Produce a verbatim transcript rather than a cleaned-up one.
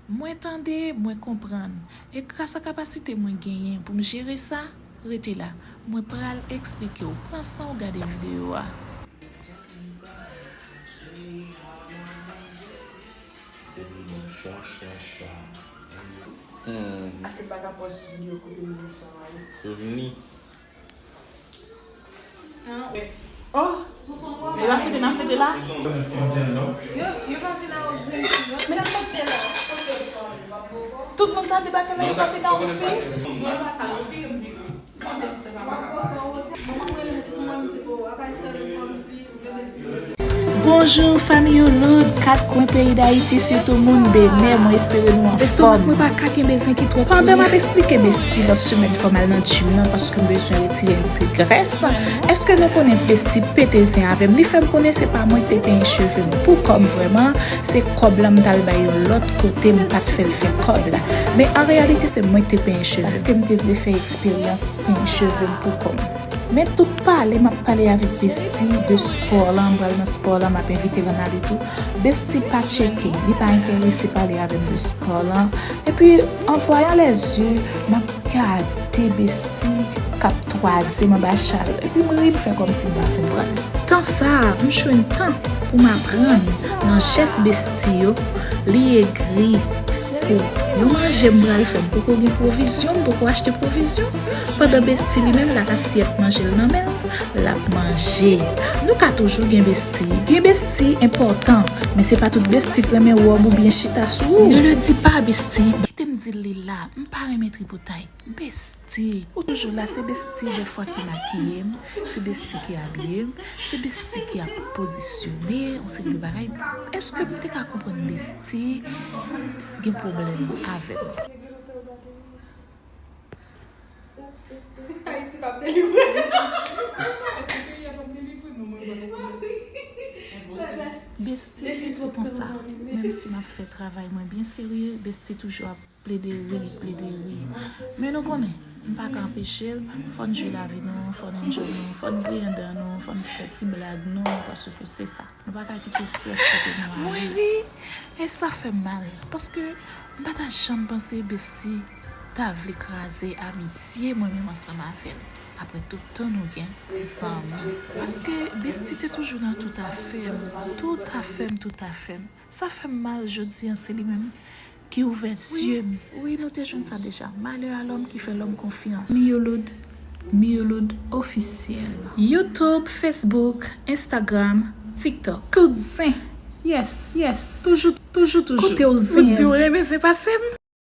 Mwen tande, mwen konprann. E gras a kapasite mwen genyen pou m jere sa, rete la. Mwen pral eksplike w. Pran san w gade videyo a. Hmm. Ase pa ka pòs videyo kote nou menm sa mari. Souvni. Oh! Yo pa fete, n ap fete la? Yo, yo pa vin avèk grenn ti, non? Men kote la? Tout moun sa debake la, yo pa vin avèk fi? Non, pa sa, non, vire m, vire m. Bonjou fanmi Youloud, kat kwen peyi Dayiti, sitou moun Benè, mwen espere nou anfòm. Estomak mwen pa ka kenbe zen ki twòp. Pandan m ap esplike Besti, lòt semèn fò m al nan gym nan paske m bezwen retire yon pe grès. Èske nou konnen Besti pete zen avè m? Li fè m konnen se pa mwen ki te penyen cheve m pou kò m vrèman, se kòb lan m t al bay yon lòt kote, m pa t fè l fè kòb la. Men an reyalite se mwen ki te penyen cheve m paske m te vle fè eksperyans penyen cheve m pou kò m. Men tout pale m ap pale avèk Besti de spò lan, m pral nan spò lan, m ap envite l ann ale tou. Besti pa tcheke, li pa enterese pale avè m de spò lan. Epi, an voyan lèzye, m ap gade Besti k ap twaze m anba chal. Epi m ri, m fè kòmsi m pa konprann. Tan sa a, m jwenn tan pou m aprann nan jès Besti yo, li egri pou yon manje m pral fè, m poko gen pwovizyon, m poko achte pwovizyon. Pandan Besti li menm, l ak asyèt manje l nan men l, l ap manje. Nou ka toujou gen Besti. Gen Besti enpòtan, men se pa tout Besti k renmen wòb oubyen chita sou ou. Ne le dis pas, Besti. Kite m di l li la, m pa renmen tripotay. Besti, ou toujou la, se Besti dèfwa ki makiye m, se Besti ki abiye m, se Besti ki ap pozisyone yon seri de bagay. Èske m te ka konprann Besti s gen pwoblèm avè m? Ayiti p ap delivre. Besti, se konsa. Menm si m ap fè travay mwen byen serye, Besti toujou ap plede ri, plede ri. Men nou konnen, m pa ka anpeche l, fò n jwi lavi nou, fò n enjoy nou, fò n griyen dan nou, fò n fè ti blag nou, paske se sa. Nou pa ka kite strès pote nou ale. Mwen ri, e sa fè m mal, paske m pa ta janm panse Besti ta vle kraze amitye mwen menm ansanm avè l. Apre tout tan nou gen zanmi. Paske Besti te toujou nan tout afè m, tout afè m, tout afè m. Sa fè m mal jodi an, se li menm ki ouvè zye m. Wi, wi, nou te jwenn sa deja. Malè a lòm ki fè lòm konfyans. Miyouloud, Miyouloud ofisyèl. YouTube, Facebook, Instagram, TikTok. Tout zen. Yes, yes. Toujou, toujou, toujou. Kote w zen? Ou di w renmen zen pase m?